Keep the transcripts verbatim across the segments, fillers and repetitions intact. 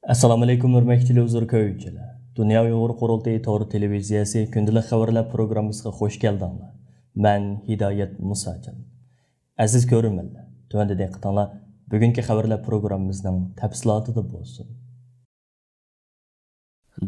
ئەسسالامۇئەلەيكۇم، ھۆرمەتلىك تېلېۋىزور كۆرگۈچىلەر! دۇنيا ئۇيغۇر قۇرۇلتىيى تور تېلېۋىزىيەسى كۈندىلىك خەۋەرلەر پروگراممىسىغا خۇش كەلدىڭلار. مەن ھىدايەت مۇساجان. ئەزىز كۆرۈرمەنلەر، تۆۋەندە دىققىتىڭلار بۈگۈنكى خەۋەرلەر پروگراممىمىزنىڭ تەپسىلاتىدا بولسۇن.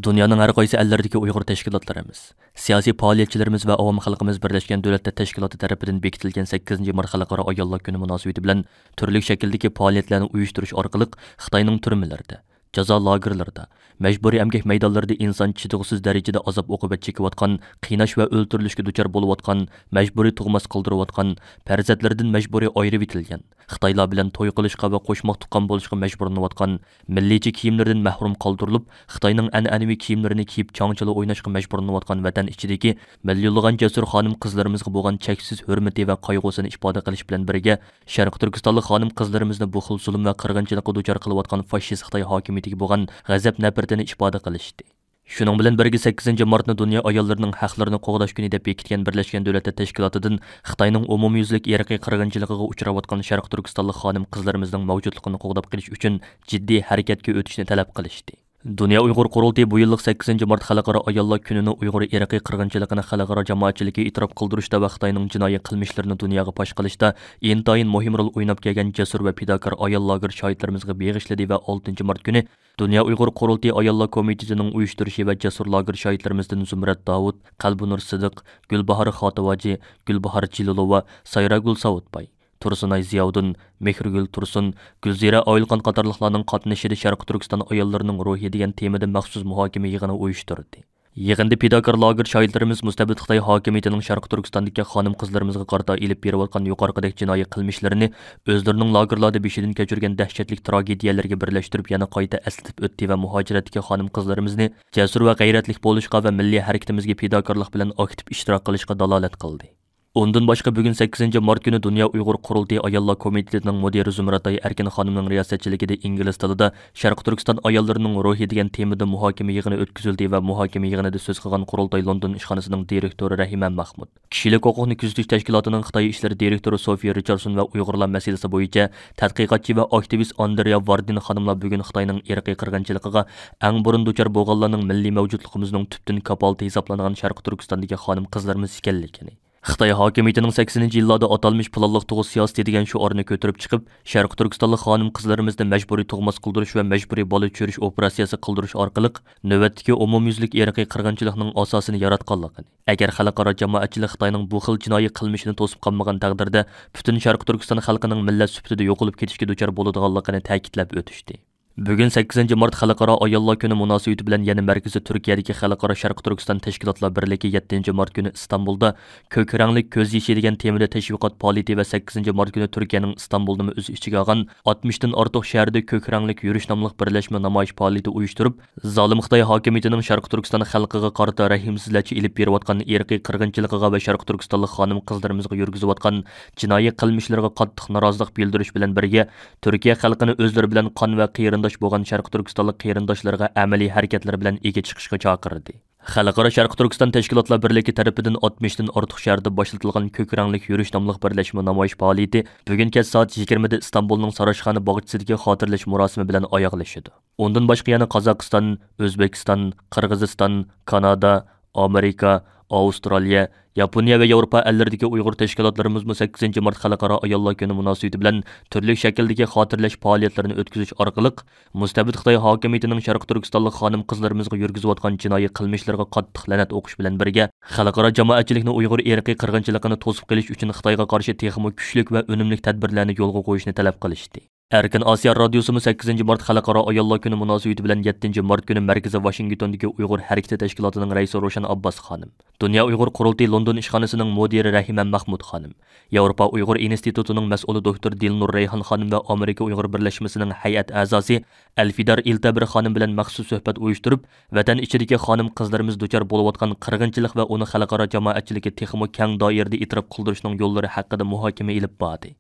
دۇنيانىڭ ھەر قايسى ئەللىرىدىكى ئۇيغۇر تەشكىلاتلىرىمىز، سىياسىي پائالىيەتچىلىرىمىز ۋە ئاۋام خەلقىمىز بىرلەشكەن دۆلەتلەر تەشكىلاتى تەرىپىدىن بېكىتىلگەن سەككىزىنچى مارت خەلقئارا ئاياللار كۈنى مۇناسىۋىتى بىلەن تۈرلۈك شەكىلدىكى پائالىيەتلەرنى ئۇيۇشتۇرۇش ئارقىلىق خىتاينىڭ تۈرمىلىرىدە، جازا لاگېرلىرىدا، مەجبۇرىي ئەمگەك مەيدانلىرىدا ئىنسان چىدىغۇسىز دەرىجىدە ئازاب-ئوقۇبەت چېكىۋاتقان، قىيناش ۋە ئۆلتۈرۈلۈشكە دۇچار بولۇۋاتقان، مەجبۇرىي تۇغماس قالدۇرۇۋاتقان، پەرزەنتلىرىدىن مەجبۇرىي ئايرىۋېتىلگەن، خىتايلار بىلەن توي قىلىشقا ۋە قوشماق تۇغقان بولۇشقا مەجبۇرلىنىۋاتقان، مىللىيچە كىيىملىرىدىن مەھرۇم قالدۇرۇلۇپ، خىتاينىڭ ئەنئەنىۋى كىيىملىرىنى كىيىپ چاڭ-چالا ئويناشقا مەجبۇرلىنىۋاتقان ۋەتەن ئىچىدىكى مىليونلىغان جەسۇر خانىم-قىزلىرىمىزغا بولغان چەكسىز ھۆرمىتى ۋە قايغۇسىنى ئىپادە قىلىش بىلەن بىرگە، شەرقىي تۈركىستانلىق خانىم-قىزلىرىمىزنى بۇ خىل زۇلۇم ۋە قىرغىنچىلىققا دۇچار قىلىۋاتقان فاشىست خىتاي ھاكىمىيىتىگە بولغان غەزەپ-نەپرىتىنى ئىپادە قىلىشتى. شۇنىڭ بىلەن بىرگە، سەككىزىنچى مارتنى دۇنيا ئاياللىرىنىڭ ھەقلىرىنى قوغداش كۈنى دەپ بېكىتكەن بىرلەشكەن دۆلەتلەر تەشكىلاتىدىن خىتاينىڭ ئومۇميۈزلۈك ئىرقىي قىرغىنچىلىقىغا ئۇچراۋاتقان شەرقىي تۈركىستانلىق خانىم-قىزلىرىمىزنىڭ مەۋجۇتلۇقىنى قوغداپ قېلىش ئۈچۈن جىددىي ھەرىكەتكە ئۆتۈشنى تەلەپ قىلىشتى. دۇنيا ئۇيغۇر قۇرۇلتىيى بۇ يىللىق سەككىزىنچى مارت خەلقئارا ئاياللار كۈنىنى ئۇيغۇر ئىرقىي قىرغىنچىلىقىنى خەلقئارا جامائەتچىلىككە ئېتىراپ قىلدۇرۇشتا ۋە خىتاينىڭ جىنايى قىلمىشلىرىنى دۇنياغا پاش قىلىشتا ئىنتايىن مۇھىم رول ئويناپ كەلگەن جەسۇر ۋە پىداكار ئايال لاگېر شاھىتلىرىمىزغا بېغىشلىدى ۋە ئالتىنچى مارت كۈنى دۇنيا ئۇيغۇر قۇرۇلتىيى ئاياللار كومىتېتىنىڭ ئۇيۇشتۇرۇشى ۋە جەسۇر لاگېر شاھىتلىرىمىزدىن زۇمرەت داۋۇت، قەلبىنۇر سىدىق، گۈلباھار خاتىۋاجى، گۈلباھار جېلىلوۋا، سايراگۈل ساۋۇتباي، تۇرسۇنئاي زىياۋۇدۇن، مېھرىگۈل تۇرسۇن، گۈلزىرە ئايلىقان قاتارلىقلارنىڭ قاتنىشىشىدا شەرقىي تۈركىستان ئاياللىرىنىڭ روھى دېگەن تېمىدا مەخسۇس مۇھاكىمە يىغىنى ئۇيۇشتۇردى. يىغىندا پىداكار لاگېر شاھىتلىرىمىز مۇستەبىت خىتاي ھاكىمىيىتىنىڭ شەرقىي تۈركىستاندىكى خانىم-قىزلىرىمىزغا قارىتا ئېلىپ بېرىۋاتقان يۇقىرىقىدەك جىنايى قىلمىشلىرىنى ئۆزلىرىنىڭ لاگېرلاردا بېشىدىن كەچۈرگەن دەھشەتلىك تراگېدىيەلەرگە بىرلەشتۈرۈپ، يەنە قايتا ئەسلىتىپ ئۆتتى ۋە مۇھاجىرەتتىكى خانىم-قىزلىرىمىزنى جەسۇر ۋە غەيرەتلىك بولۇشقا ۋە مىللىي ھەرىكىتىمىزگە پىداكارلىق بىلەن ئاكتىپ ئىشتىراك قىلىشقا دالالەت قىلدى. ئۇندىن باشقا، بۈگۈن سەككىزىنچى مارت كۈنى دۇنيا ئۇيغۇر قۇرۇلتىيى ئاياللار كومىتېتىنىڭ مۇدىرى زۇمرەتئاي ئەركىن خانىمنىڭ رىياسەتچىلىكىدە ئىنگلىز تىلىدا شەرقىي تۈركىستان ئاياللىرىنىڭ روھى دېگەن تېمىدا مۇھاكىمە يىغىنى ئۆتكۈزۈلدى ۋە مۇھاكىمە يىغىنىدا سۆز قىلغان قۇرۇلتاي لوندون ئىشخانىسىنىڭ دىرېكتورى رەھىمە مەخمۇت، كىشىلىك ھوقۇقنى كۆزىتىش تەشكىلاتىنىڭ خىتاي ئىشلىرى دىرېكتورى سوفىيە رىچاردسون ۋە ئۇيغۇرلار مەسىلىسى بويىچە تەتقىقاتچى ۋە ئاكتىۋىست ئاندرېيا ۋاردىن خانىملار بۈگۈن خىتاينىڭ ئىرقىي قىرغىنچىلىقىغا ئەڭ بۇرۇن دۇچار بولغانلارنىڭ مىللىي مەۋجۇتلۇقىمىزنىڭ تۈپتىن كاپالىتى ھېسابلانغان شەرقىي تۈركىستاندىكى خانىم-قىزلىرىمىز ئىكەنلىكىنى، خىتاي ھاكىمىيىتىنىڭ سەككىزىنچى يىللاردا ئاتالمىش پىلانلىق تۇغۇت سىياسىتى دېگەن شوئارنى كۆتۈرۈپ چىقىپ، شەرقىي تۈركىستانلىق خانىم-قىزلىرىمىزنى مەجبۇرىي تۇغماس قىلدۇرۇش ۋە مەجبۇرىي بالا چۈشۈرۈش ئوپېراتسىيەسى قىلدۇرۇش ئارقىلىق نۆۋەتتىكى ئومۇميۈزلۈك ئىرقىي قىرغىنچىلىقنىڭ ئاساسىنى ياراتقانلىقىنى، ئەگەر خەلقئارا جامائەتچىلىك خىتاينىڭ بۇ خىل جىنايى قىلمىشىنى توسۇپ قالمىغان تەقدىردە، پۈتۈن شەرقىي تۈركىستان خەلقىنىڭ مىللەت سۈپىتىدە يوقىلىپ كېتىشكە دۇچار بولىدىغانلىقىنى تەكىتلەپ ئۆتۈشتى. بۈگۈن سەككىزىنچى مارت خەلقئارا ئاياللار كۈنى مۇناسىۋىتى بىلەن يەنە مەركىزى تۈركىيەدىكى خەلقئارا شەرقىي تۈركىستان تەشكىلاتلار بىرلىكى يەتتىنچى مارت كۈنى ئىستانبۇلدا كۆك رەڭلىك كۆز يېشى دېگەن تېمىدا تەشۋىقات پائالىيىتى ۋە سەككىزىنچى مارت كۈنى تۈركىيەنىڭ ئىستانبۇلنىمۇ ئۆز ئىچىگە ئالغان ئاتمىشتىن ئارتۇق شەھەردە كۆك رەڭلىك يۈرۈش ناملىق بىرلەشمە نامايىش پائالىيىتى ئۇيۇشتۇرۇپ، زالىم خىتاي ھاكىمىيىتىنىڭ شەرقىي تۈركىستان خەلقىگە قارىتا رەھىمسىزلەرچە ئېلىپ بېرىۋاتقان ئىرقىي قىرغىنچىلىقىغا ۋە شەرقىي تۈركىستانلىق خانىم-قىزلىرىمىزغا يۈرگۈزۈۋاتقان جىنايى قىلمىشلىرىغا قاتتىق نارازىلىق بىلدۈرۈش بىلەن بىرگە، تۈركىيە خەلقىنى ئۆزلىرى بىلەن قان ۋە قېرىنداش بولغان شەرقىي تۈركىستانلىق قېرىنداشلىرىغا ئەمەلىي ھەرىكەتلىرى بىلەن ئىگە چىقىشقا چاقىردى. خەلقئارا شەرقىي تۈركىستان تەشكىلاتلار بىرلىكى تەرىپىدىن ئاتمىشتىن ئارتۇق شەھەردە باشلىتىلغان كۆك رەڭلىك يۈرۈش ناملىق بىرلەشمە نامايىش پائالىيىتى بۈگۈن كەچ سائەت يىگىرمىدە ئىستانبۇلنىڭ ساراچخانا باغچىسىدىكى خاتىرىلەش مۇراسىمى بىلەن ئاياغلىشىدۇ. ئۇندىن باشقا يەنە قازاقىستان، ئۆزبېكىستان، قىرغىزىستان، كانادا، ئامېرىكا، ئاۋسترالىيە، ياپونىيە ۋە ياۋروپا ئەللىرىدىكى ئۇيغۇر تەشكىلاتلىرىمىزمۇ سەككىزىنچى مارت خەلقئارا ئاياللار كۈنى مۇناسىۋىتى بىلەن تۈرلۈك شەكىلدىكى خاتىرىلەش پائالىيەتلىرىنى ئۆتكۈزۈش ئارقىلىق، مۇستەبىت خىتاي ھاكىمىيىتىنىڭ شەرقىي تۈركىستانلىق خانىم-قىزلىرىمىزغا يۈرگۈزۈۋاتقان جىنايى قىلمىشلىرىغا قاتتىق لەنەت ئوقۇش بىلەن بىرگە، خەلقئارا جامائەتچىلىكنى ئۇيغۇر ئىرقىي قىرغىنچىلىقىنى توسۇپ قېلىش ئۈچۈن خىتايغا قارشى تېخىمۇ كۈچلۈك ۋە ئۈنۈملۈك تەدبىرلەرنى يولغا قويۇشنى تەلەپ قىلىشتى. ئەركىن ئاسىيا رادىيوسىمۇ سەككىزىنچى مارت خەلقئارا ئاياللار كۈنى مۇناسىۋىتى بىلەن يەتتىنچى مارت كۈنى مەركىزى ۋاشىنگتوندىكى ئۇيغۇر ھەرىكىتى تەشكىلاتىنىڭ رەئىسى روشەن ئابباس خانىم، دۇنيا ئۇيغۇر قۇرۇلتىيى لوندون ئىشخانىسىنىڭ مۇدىرى رەھىمە مەخمۇت خانىم، ياۋروپا ئۇيغۇر ئىنستىتۇتىنىڭ مەسئۇلى دوكتور دىلنۇر رەيھان خانىم ۋە ئامېرىكا ئۇيغۇر بىرلەشمىسىنىڭ ھەيئەت ئەزاسى ئەلفىدار ئىلتەبىر خانىم بىلەن مەخسۇس سۆھبەت ئۇيۇشتۇرۇپ، ۋەتەن ئىچىدىكى خانىم-قىزلىرىمىز دۇچار بولۇۋاتقان قىرغىنچىلىق ۋە ئۇنى خەلقئارا جامائەتچىلىككە تېخىمۇ كەڭ دائىرىدە ئېتىراپ قىلدۇرۇشنىڭ يوللىرى ھەققىدە مۇھاكىمە ئېلىپ باردى.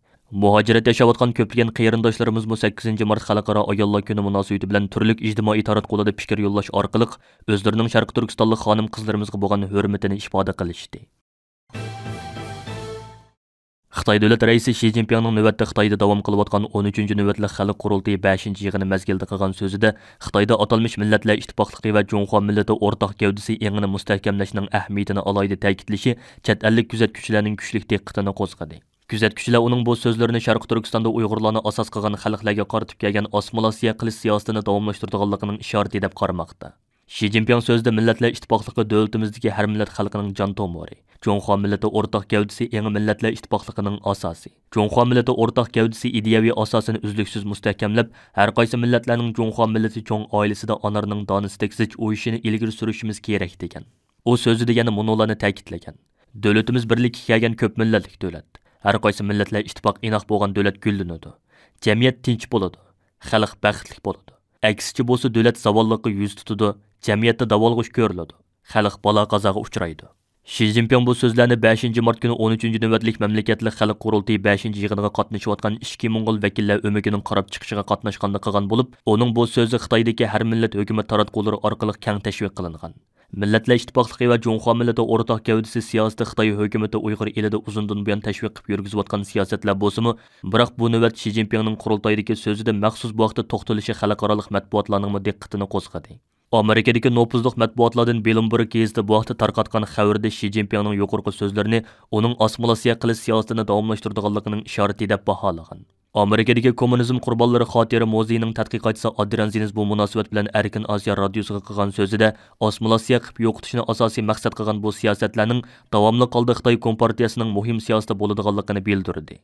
مۇھاجىرەتتە ياشاۋاتقان كۆپلىگەن قېرىنداشلىرىمىزمۇ سەككىزىنچى مارت خالقئارا ئاياللار كۈنى مۇناسىۋىتى بىلەن تۈرلۈك ئىجتىمائىي تاراتقۇلاردا پىكىر يوللاش ئارقىلىق ئۆزلىرىنىڭ شەرقىي تۈركىستانلىق خانىم-قىزلىرىمىزغا بولغان ھۆرمىتىنى ئىپادە قىلىشتى. خىتاي دۆلەت رەئىسى شى جىنپىڭنىڭ نۆۋەتتە خىتايدا داۋام قىلىۋاتقان ئون ئۈچىنچى نۆۋەتلىك خەلق قۇرۇلتىيى بەشىنچى يىغىنى مەزگىلىدە قىلغان سۆزىدە، خىتايدا ئاتالمىش مىللەتلەر ئىتتىپاقلىقى ۋە جۇڭخۇا مىللىتى ئورتاق گەۋدىسى ئېڭىنى مۇستەھكەملەشنىڭ ئەھمىيىتىنى ئالاھىدە تەكىتلىشى چەت ئەللىك كۆزەتكۈچىلەرنىڭ كۈچلۈك دىققىتىنى قوزغىدى. كۆزەتكۈچىلەر ئۇنىڭ بۇ سۆزلىرىنى شەرقىي تۈركىستاندا ئۇيغۇرلارنى ئاساس قىلغان خەلقلەرگە قارىتىپ كەلگەن ئاسسىمىلياتسىيە قىلىش سىياسىتىنى داۋاملاشتۇرىدىغانلىقىنىڭ ئىشارىتى دەپ قارىماقتا. شى جىنپىڭ سۆزىدە مىللەتلەر ئىتتىپاقلىقى دۆلىتىمىزدىكى ھەر مىللەت خەلقىنىڭ جان تومۇرى، جۇڭخۇا مىللىتى ئورتاق گەۋدىسى ئېڭى مىللەتلەر ئىتتىپاقلىقىنىڭ ئاساسى، جۇڭخۇا مىللىتى ئورتاق گەۋدىسى ئىدىيەۋى ئاساسىنى ئۈزلۈكسىز مۇستەھكەملەپ، ھەر قايسى مىللەتلەرنىڭ جۇڭخۇا مىللىتى چوڭ ئائىلىسىدە ئانارنىڭ دانىسىدەك زىچ ئۇيۇشۇشىنى ئىلگىرى سۈرۈشىمىز كېرەك، دېگەن. ئۇ سۆزىدە يەنە مۇنۇلارنى تەكىتلىگەن: دۆلىتىمىز بىرلىككە كەلگەن كۆپ مىللەتلىك دۆلەت. ھەر قايسى مىللەتلەر ئىتتىپاق ئىناق بولغان دۆلەت گۈللىنىدۇ. جەمئىيەت تىنچ بولىدۇ. خەلق بەختلىك بولىدۇ. ئەكسىچە بولسا دۆلەت زاۋاللىققا يۈز تۇتىدۇ، جەمئىيەتتە داۋالغۇش كۆرۈلىدۇ، خەلق بالا-قازاغا ئۇچرايدۇ. شى جىنپىڭ بۇ سۆزلەرنى بەشىنچى مارت كۈنى ئون ئۈچىنچى نۆۋەتلىك مەملىكەتلىك خەلق قۇرۇلتىيى بەشىنچى يىغىنىغا قاتنىشىۋاتقان ئىچكى موڭغۇل ۋەكىللەر ئۆمىكىنىڭ قاراپ چىقىشىغا قاتناشقاندا قىلغان بولۇپ، ئۇنىڭ بۇ سۆزى خىتايدىكى ھەر مىللەت ھۆكۈمەت تاراتقۇلىرى ئارقىلىق كەڭ تەشۋىق قىلىنغان. مىللەتلەر ئىتتىپاقلىقى ۋە جۇڭخۇا مىللىتى ئورتاق گەۋدىسى سىياسىتى خىتاي ھۆكۈمىتى ئۇيغۇر ئېلىدە ئۇزۇندىن بۇيان تەشۋىق قىلىپ يۈرگۈزۈۋاتقان سىياسەتلەر بولسىمۇ، بىراق بۇ نۆۋەت شى جىنپىڭنىڭ قۇرۇلتايدىكى سۆزىدە مەخسۇس بۇ ھەقتە توختىلىشى خەلقئارالىق مەتبۇئاتلارنىڭمۇ دىققىتىنى قوزغىدى. ئامېرىكىدىكى نوپۇزلۇق مەتبۇئاتلاردىن بلومبېرگ گېزىتى بۇ ھەقتە تارقاتقان خەۋىرىدە شى جىنپىڭنىڭ يۇقىرىقى سۆزلىرىنى ئۇنىڭ ئاسسىمىلياتسىيە قىلىش سىياسىتىنى داۋاملاشتۇرىدىغانلىقىنىڭ ئىشارىتى دەپ باھالىغان. ئامېرىكىدىكى كوممۇنىزم قۇربانلىرى خاتىرە مۇزېيىنىڭ تەتقىقاتچىسى ئادرىيان زىنس بۇ مۇناسىۋەت بىلەن ئەركىن ئاسىيا رادىيوسىغا قىلغان سۆزىدە، ئاسسىمىلياتسىيە قىلىپ يوقىتىشنى ئاساسىي مەقسەت قىلغان بۇ سىياسەتلەرنىڭ داۋاملىق ھالدا خىتاي كومپارتىيەسىنىڭ مۇھىم سىياسىتى بولىدىغانلىقىنى بىلدۈردى.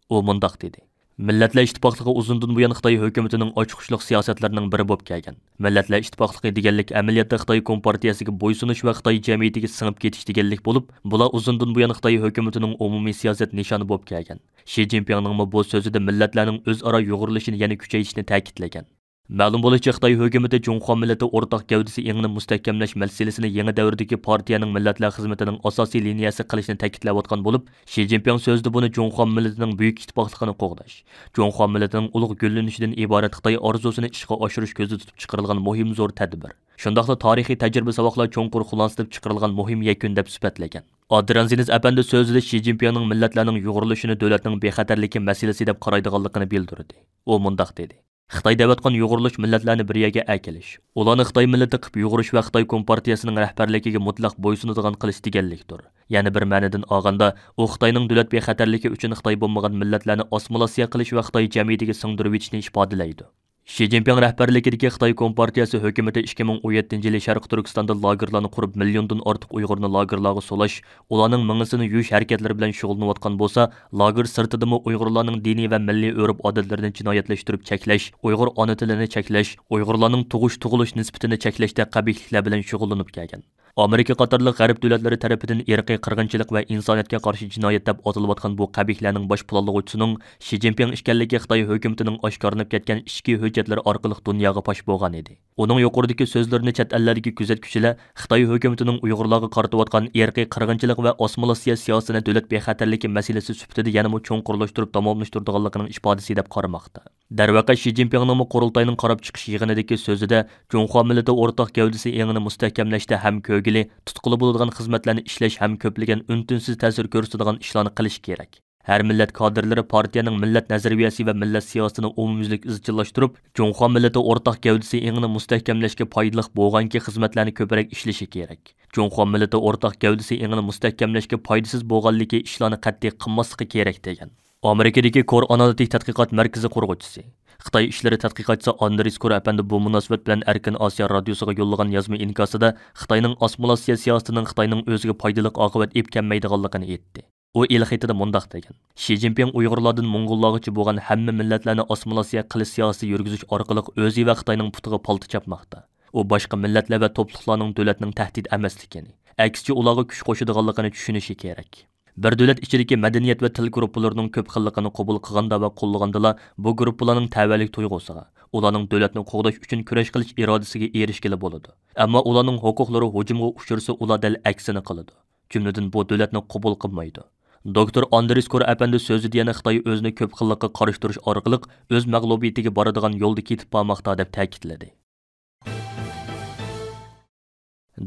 ئۇ مۇنداق دېدى: مىللەتلەر ئىتتىپاقلىقى ئۇزۇندىن بۇيان خىتاي ھۆكۈمىتىنىڭ ئاچقۇچلۇق سىياسەتلىرىنىڭ بىرى بولۇپ كەلگەن. مىللەتلەر ئىتتىپاقلىقى دېگەنلىك ئەمەلىيەتتە خىتاي كومپارتىيەسىگە بويسۇنۇش ۋە خىتاي جەمئىيىتىگە سىڭىپ كېتىش دېگەنلىك بولۇپ، بۇلار ئۇزۇندىن بۇيان خىتاي ھۆكۈمىتىنىڭ ئومۇمىي سىياسەت نىشانى بولۇپ كەلگەن. شى جىنپىڭنىڭمۇ بۇ سۆزىدە مىللەتلەرنىڭ ئۆزئارا يۇغۇرۇلۇشىنى يەنە كۈچەيتىشنى تەكىتلىگەن. مەلۇم بولۇشىچە، خىتاي ھۆكۈمىتى جۇڭخۇا مىللىتى ئورتاق گەۋدىسى ئېڭىنى مۇستەھكەملەش مەسىلىسىنى يېڭى دەۋردىكى پارتىيەنىڭ مىللەتلەر خىزمىتىنىڭ ئاساسىي لىنىيەسى قىلىشنى تەكىتلەۋاتقان بولۇپ، شى جىنپىڭ سۆزىدە بۇنى جۇڭخۇا مىللىتىنىڭ بۈيۈك ئىتتىپاقلىقىنى قوغداش، جۇڭخۇا مىللىتىنىڭ ئۇلۇغ گۈللىنىشىدىن ئىبارەت خىتاي ئارزۇسىنى ئىشقا ئاشۇرۇش كۆزدە تۇتۇپ چىقىرىلغان مۇھىم زور تەدبىر، شۇنداقلا تارىخىي تەجرىبە ساۋاقلار چوڭقۇر خۇلاسىلىنىپ چىقىرىلغان مۇھىم يەكۈن دەپ سۈپەتلىگەن. ئادرىيان زىنس ئەپەندى سۆزىدە شى جىنپىڭنىڭ مىللەتلەرنىڭ يۇغۇرۇلۇشىنى دۆلەتنىڭ بىخەتەرلىكى مەسىلىسى دەپ قارايدىغانلىقىنى بىلدۈردى. ئۇ مۇنداق دېدى: خىتاي دەۋاتقان يۇغۇرۇلۇش مىللەتلەرنى بىر يەرگە ئەكېلىش، ئۇلارنى خىتاي مىللىتى قىلىپ يۇغۇرۇش ۋە خىتاي كومپارتىيەسىنىڭ رەھبەرلىكىگە مۇتلەق بويسۇنىدىغان قىلىش دېگەنلىكتۇر. يەنە بىر مەنىدىن ئالغاندا، ئۇ خىتاينىڭ دۆلەت بىخەتەرلىكى ئۈچۈن خىتاي بولمىغان مىللەتلەرنى ئاسسىمىلياتسىيە قىلىش ۋە خىتاي جەمئىيىتىگە سىڭدۈرۈۋېتىشنى ئىپادىلەيدۇ. شى جىنپىڭ رەھبەرلىكىدىكى خىتاي كومپارتىيەسى ھۆكۈمىتى ئىككى مىڭ ئون يەتتىنچى يىلى شەرقىي تۈركىستاندا لاگېرلارنى قۇرۇپ، مىليوندىن ئارتۇق ئۇيغۇرنى لاگېرلارغا سولاش، ئۇلارنىڭ مېڭىسىنى يۇيۇش ھەرىكەتلىرى بىلەن شۇغۇللىنىۋاتقان بولسا، لاگېر سىرتىدىمۇ ئۇيغۇرلارنىڭ دىنىي ۋە مىللىي ئۆرپ-ئادەتلىرىنى جىنايەتلەشتۈرۈپ چەكلەش، ئۇيغۇر ئانا تىلىنى چەكلەش، ئۇيغۇرلارنىڭ تۇغۇش، تۇغۇلۇش نىسبىتىنى چەكلەشتەك قەبىھلىكلەر بىلەن شۇغۇللىنىپ كەلگەن. ئامېرىكا قاتارلىق غەرب دۆلەتلىرى تەرىپىدىن ئىرقىي قىرغىنچىلىق ۋە ئىنسانىيەتكە قارشى جىنايەت دەپ ئاتىلىۋاتقان بۇ قەبىھلەرنىڭ باش پىلانلىغۇچىسىنىڭ شى جىنپىڭ ئىكەنلىكى خىتاي ھۆكۈمىتىنىڭ ئاشكارىلىنىپ كەتكەن ئىچكى ھۆججەتلىرى ئارقىلىق دۇنياغا پاش بولغان ئىدى. ئۇنىڭ يۇقىرىدىكى سۆزلىرىنى چەت ئەللەردىكى كۆزەتكۈچىلەر خىتاي ھۆكۈمىتىنىڭ ئۇيغۇرلارغا قارىتىۋاتقان ئىرقىي قىرغىنچىلىق ۋە ئاسسىمىلياتسىيە سىياسىتىنى دۆلەت بىخەتەرلىكى مەسىلىسى سۈپىتىدە يەنىمۇ چوڭقۇرلاشتۇرۇپ داۋاملاشتۇرىدىغانلىقىنىڭ ئىپادىسى دەپ قارىماقتا. دەرۋەقە، شى جىنپىڭنىڭمۇ قۇرۇلتاينىڭ قاراپ چىقىش يىغىنىدىكى سۆزىدە جۇڭخۇا مىللىتى ئورتاق گەۋدىسى ئېڭىنى مۇستەھكەملەشتە ھەم كۆرگىلى، تۇتقىلى بولىدىغان خىزمەتلەرنى ئىشلەش ھەم كۆپلىگەن ئۈن-تىنسىز تەسىر كۆرسىتىدىغان ئىشلارنى قىلىش كېرەك. ھەر مىللەت كادىرلىرى پارتىيەنىڭ مىللەت نەزەرىيەسى ۋە مىللەت سىياسىتىنى ئومۇميۈزلۈك ئىزچىللاشتۇرۇپ، جۇڭخۇا مىللىتى ئورتاق گەۋدىسى ئېڭىنى مۇستەھكەملەشكە پايدىلىق بولغانكى خىزمەتلەرنى كۆپرەك ئىشلىشى كېرەك. جۇڭخۇا مىللىتى ئورتاق گەۋدىسى ئېڭىنى مۇستەھكەملەشكە پايدىسىز بولغانلىكى ئىشلارنى قەتئىي قىلماسلىقى كېرەك، دېگەن. ئامېرىكىدىكى كور ئانالىتىك تەتقىقات مەركىزى قۇرغۇچىسى، خىتاي ئىشلىرى تەتقىقاتچىسى ئاندرېس كور ئەپەندى بۇ مۇناسىۋەت بىلەن ئەركىن ئاسىيا رادىيوسىغا يوللىغان يازما ئىنكاسىدا خىتاينىڭ ئاسسىمىلياتسىيە سىياسىتىنىڭ خىتاينىڭ ئۆزىگە پايدىلىق ئاقىۋەت ئېلىپ كەلمەيدىغانلىقىنى ئېيتتى. ئۇ ئېلخېتىدا مۇنداق دېگەن: شى جىنپىڭ ئۇيغۇرلاردىن موڭغۇللارغىچە بولغان ھەممە مىللەتلەرنى ئاسسىمىلياتسىيە قىلىش سىياسىتى يۈرگۈزۈش ئارقىلىق ئۆزى ۋە خىتاينىڭ پۇتىغا پالتا چاپماقتا. ئۇ باشقا مىللەتلەر ۋە توپلۇقلارنىڭ دۆلەتنىڭ تەھدىت ئەمەسلىكىنى، ئەكسىچە ئۇلارغا كۈچ قوشىدىغانلىقىنى چۈشىنىشى كېرەك. بىر دۆلەت ئىچىدىكى مەدەنىيەت ۋە تىل گۇرۇپپىلىرىنىڭ كۆپ خىللىقىنى قوبۇل قىلغاندا ۋە قوللىغاندىلا، بۇ گۇرۇپپىلارنىڭ تەۋەلىك تۇيغۇسىغا، ئۇلارنىڭ دۆلەتنى قوغداش ئۈچۈن كۈرەش قىلىش ئىرادىسىگە ئېرىشكىلى بولىدۇ. ئەمما ئۇلارنىڭ ھوقۇقلىرى ھۇجۇمغا ئۇچرىسا، ئۇلار دەل ئەكسىنى قىلىدۇ. جۈملىدىن بۇ دۆلەتنى قوبۇل قىلمايدۇ. دوكتور ئاندرېس كور ئەپەندى سۆزىدە يەنە خىتاي ئۆزىنى كۆپ خىللىققا قارشى تۇرۇش ئارقىلىق ئۆز مەغلۇبىيىتىگە بارىدىغان يولدا كېتىپ بارماقتا، دەپ تەكىتلىدى.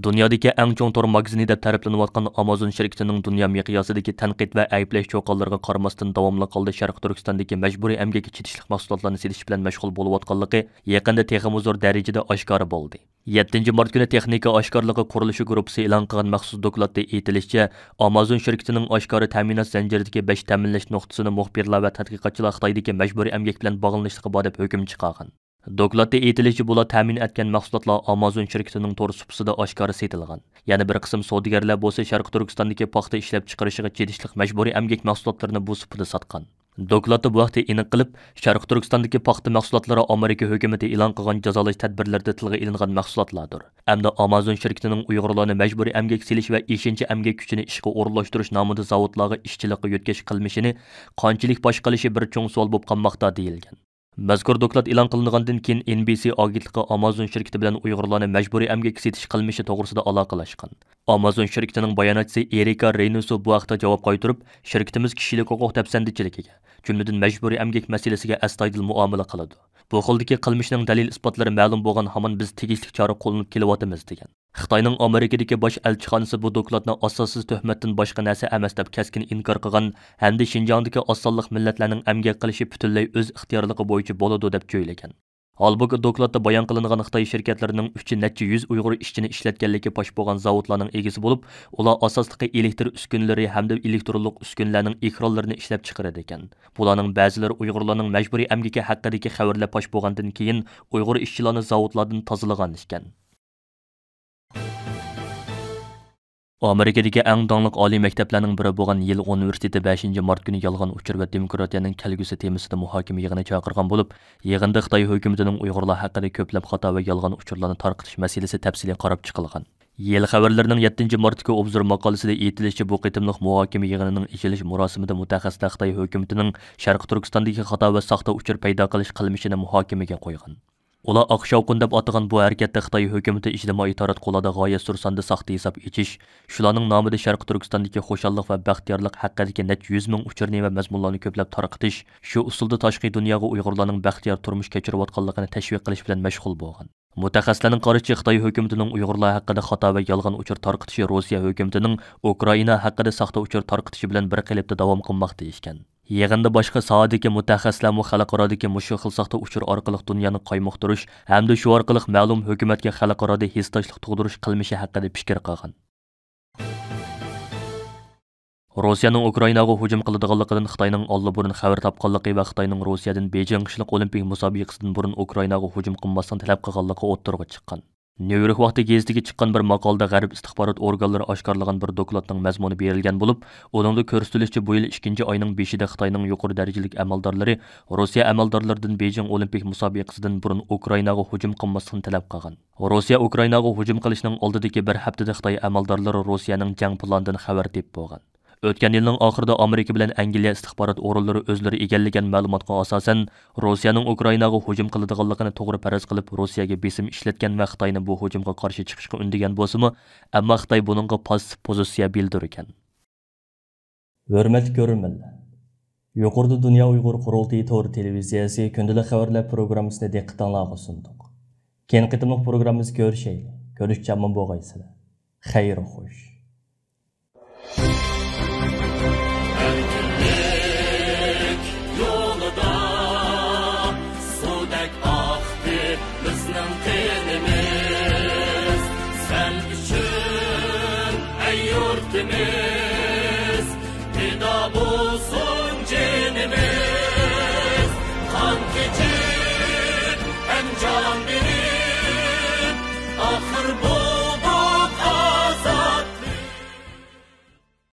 دۇنيادىكى ئەڭ چوڭ تور ماگىزىنى دەپ تەرىپلىنىۋاتقان ئامازون شىركىتىنىڭ دۇنيا مىقياسىدىكى تەنقىد ۋە ئەيىبلەش چوققانلىرىغا قارىماستىن، داۋاملىق ھالدا شەرقىي تۈركىستاندىكى مەجبۇرىي ئەمگەككە چېتىشلىق مەھسۇلاتلارنى سېتىش بىلەن مەشغۇل بولۇۋاتقانلىقى يېقىندا تېخىمۇ زور دەرىجىدە ئاشكارا بولدى. يەتتىنچى مارت كۈنى تېخنىكا ئاشكارىلىقى قۇرۇلۇشى گۇرۇپپىسى ئېلان قىلغان مەخسۇس دوكلاتتا ئېيتىلىشىچە، ئامازون شىركىتىنىڭ ئاشكارا تەمىنات زەنجىرىدىكى بەش تەمىنلەش نۇقتىسىنى مۇخبىرلار ۋە تەتقىقاتچىلار خىتايدىكى مەجبۇرىي ئەمگەك بىلەن باغلىنىشلىقى بار دەپ ھۆكۈم چىقارغان. دوكلاتتا ئېيتىلىشىچە، بۇلار تەمىن ئەتكەن مەھسۇلاتلار ئامازون شىركىتىنىڭ تور سۇپىسىدا ئاشكارا سېتىلغان. يەنە بىر قىسىم سودىگەرلەر بولسا شەرقىي تۈركىستاندىكى پاختا ئىشلەپچىقىرىشىغا چېتىشلىق مەجبۇرىي ئەمگەك مەھسۇلاتلىرىنى بۇ سۇپىدا ساتقان. دوكلاتتا بۇ ھەقتە ئېنىق قىلىپ، شەرقىي تۈركىستاندىكى پاختا مەھسۇلاتلىرى ئامېرىكا ھۆكۈمىتى ئېلان قىلغان جازالاش تەدبىرلىرىدە تىلغا ئېلىنغان مەھسۇلاتلاردۇر. ئەمدى ئامازون شىركىتىنىڭ ئۇيغۇرلارنى مەجبۇرىي ئەمگەك سېلىش ۋە ئېشىنچا ئەمگەك كۈچىنى ئىشقا ئورۇنلاشتۇرۇش نامىدا زاۋۇتلارغا ئىشچىلىققا يۆتكەش قىلمىشىنى قانچىلىك پاش قىلىشى بىر چوڭ سوئال بولۇپ قالماقتا، دېيىلگەن. مەزكۇر دوكلات ئېلان قىلىنغاندىن كېيىن، ئېن بى سى ئاگېنتلىقى ئامازون شىركىتى بىلەن ئۇيغۇرلارنى مەجبۇرىي ئەمگەككە سېتىش قىلمىشى توغرىسىدا ئالاقىلاشقان. ئامازون شىركىتىنىڭ باياناتچىسى ئېرىكا رېينوسو بۇ ھەقتە جاۋاب قايتۇرۇپ، شىركىتىمىز كىشىلىك ھوقۇق دەپسەندىچىلىكىگە، جۈملىدىن مەجبۇرىي ئەمگەك مەسىلىسىگە ئەستايىدىل مۇئامىلە قىلىدۇ. بۇ خىلدىكى قىلمىشنىڭ دەلىل-ئىسپاتلىرى مەلۇم بولغان ھامان بىز تېگىشلىك چارە قوللىنىپ كېلىۋاتىمىز، دېگەن. خىتاينىڭ ئامېرىكىدىكى باش ئەلچىخانىسى بۇ دوكلاتنى ئاساسسىز تۆھمەتتىن باشقا نەرسە ئەمەس دەپ كەسكىن ئىنكار قىلغان ھەمدە شىنجاڭدىكى ئاز سانلىق مىللەتلەرنىڭ ئەمگەك قىلىشى پۈتۈنلەي ئۆز ئىختىيارلىقى بويىچە بولىدۇ دەپ جۆيلىگەن. ھالبۇكى، دوكلاتتا بايان قىلىنغان خىتاي شىركەتلىرىنىڭ ئۈچى نەچچە يۈز ئۇيغۇر ئىشچىنى ئىشلەتكەنلىكى پاش بولغان زاۋۇتلارنىڭ ئىگىسى بولۇپ، ئۇلار ئاساسلىقى ئېلېكتر ئۈسكۈنىلىرى ھەمدە ئېلېكترونلۇق ئۈسكۈنىلەرنىڭ ئېكرانلىرىنى ئىشلەپچىقىرىدىكەن. بۇلارنىڭ بەزىلىرى ئۇيغۇرلارنىڭ مەجبۇرىي ئەمگىكى ھەققىدىكى خەۋەرلەر پاش بولغاندىن كېيىن ئۇيغۇر ئىشچىلارنى زاۋۇتلاردىن تازىلىغان ئىكەن. ئامېرىكىدىكى ئەڭ داڭلىق ئالىي مەكتەپلەرنىڭ بىرى بولغان يېل ئۇنىۋېرسىتېتى بەشىنچى مارت كۈنى يالغان ئۇچۇر ۋە دېموكراتىيەنىڭ كەلگۈسى تېمىسىدا مۇھاكىمە يىغىنى چاقىرغان بولۇپ، يىغىندا خىتاي ھۆكۈمىتىنىڭ ئۇيغۇرلار ھەققىدە كۆپلەپ خاتا ۋە يالغان ئۇچۇرلارنى تارقىتىش مەسىلىسى تەپسىلىي قاراپ چىقىلغان. يېل خەۋەرلىرىنىڭ يەتتىنچى مارتتىكى ئوبزور ماقالىسىدا ئېيتىلىشىچە، بۇ قېتىملىق مۇھاكىمە يىغىنىنىڭ ئېچىلىش مۇراسىمىدا مۇتەخەسسىسلەر خىتاي ھۆكۈمىتىنىڭ شەرقىي تۈركىستاندىكى خاتا ۋە ساختا ئۇچۇر پەيدا قىلىش قىلمىشىنى مۇھاكىمىگە قويغان. ئۇلار ئاق شاۋقۇن دەپ ئاتىغان بۇ ھەرىكەتتە خىتاي ھۆكۈمىتى ئىجتىمائىي تاراتقۇلاردا غايەت زور ساندا ساختا ھېساب ئېچىش، شۇلارنىڭ نامىدا شەرقىي تۈركىستاندىكى خۇشاللىق ۋە بەختىيارلىق ھەققىدىكى نەچچە يۈز مىڭ ئۇچۇرنى ۋە مەزمۇنلارنى كۆپلەپ تارقىتىش، شۇ ئۇسۇلدا تاشقى دۇنياغا ئۇيغۇرلارنىڭ بەختىيار تۇرمۇش كەچۈرۈۋاتقانلىقىنى تەشۋىق قىلىش بىلەن مەشغۇل بولغان. مۇتەخەسسىسلەرنىڭ قارىشىچە، خىتاي ھۆكۈمىتىنىڭ ئۇيغۇرلار ھەققىدە خاتا ۋە يالغان ئۇچۇر تارقىتىشى روسىيە ھۆكۈمىتىنىڭ ئۇكرائىنا ھەققىدە ساختا ئۇچۇر تارقىتىشى بىلەن بىر قېلىپتا داۋام قىلماقتا ئىكەن. يىغىندا باشقا ساھەدىكى مۇتەخەسسىسلەرمۇ خەلقئارادىكى مۇشۇ خىل ساختا ئۇچۇر ئارقىلىق دۇنيانى قايمۇقتۇرۇش ھەمدە شۇ ئارقىلىق مەلۇم ھۆكۈمەتكە خەلقئارادا ھېسداشلىق تۇغدۇرۇش قىلمىشى ھەققىدە پىكىر قىلغان. روسىيەنىڭ ئۇكرائىناغا ھۇجۇم قىلىدىغانلىقىدىن خىتاينىڭ ئاللىبۇرۇن خەۋەر تاپقانلىقى ۋە خىتاينىڭ روسىيەدىن بېيجىڭ قىشلىق ئولىمپىك مۇسابىقىسىدىن بۇرۇن ئۇكرائىناغا ھۇجۇم قىلماسلىقنى تەلەپ قىلغانلىقى ئوتتۇرىغا چىققان. نيۇ يورك ۋاقتى گېزىتىگە چىققان بىر ماقالىدە غەرب ئىستىخبارات ئورگانلىرى ئاشكارىلىغان بىر دوكلاتنىڭ مەزمۇنى بېرىلگەن بولۇپ، ئۇنىڭدا كۆرسىتىلىشىچە، بۇ يىل ئىككىنچى ئاينىڭ بېشىدا خىتاينىڭ يۇقىرى دەرىجىلىك ئەمەلدارلىرى روسىيە ئەمەلدارلىرىدىن بېيجىڭ ئولىمپىك مۇسابىقىسىدىن بۇرۇن ئۇكرائىناغا ھۇجۇم قىلماسلىقنى تەلەپ قىلغان. روسىيە ئۇكرائىناغا ھۇجۇم قىلىشنىڭ ئالدىدىكى بىر ھەپتىدە خىتاي ئەمەلدارلىرى روسىيەنىڭ جەڭ پىلانىدىن خەۋەر تېپىپ بولغان. ئۆتكەن يىلنىڭ ئاخىرىدا ئامېرىكا بىلەن ئەنگلىيە ئىستىخبارات ئورۇنلىرى ئۆزلىرى ئىگىلىگەن مەلۇماتقا ئاساسەن، روسىيەنىڭ ئۇكرائىناغا ھۇجۇم قىلىدىغانلىقىنى توغرا پەرەز قىلىپ، روسىيەگە بېسىم ئىشلەتكەن ۋە خىتاينى بۇ ھۇجۇمغا قارشى چىقىشقا ئۈندىگەن بولسىمۇ، ئەمما خىتاي بۇنىڭغا پاسسىپ پوزىتسىيە بىلدۈرگەن. ھۆرمەتلىك كۆرۈرمەنلەر! يۇقىرىدا دۇنيا ئۇيغۇر قۇرۇلتىيى تور تېلېۋىزىيەسى كۈندىلىك خەۋەرلەر پروگراممىسىنى دىققىتىڭلارغا سۇندۇق. كېيىنكى قېتىملىق پروگراممىمىزدا كۆرۈشەيلى. كۆرۈشكىچە ئامان بولغايسىلەر. خەير خوش. ئەركىنلىك يولىدا سۇدەك ئاقتى بىزنىڭ قېنىمىز. سەن ئۈچۈن، ئەي يۇرتىمىز، پىدا بولسۇن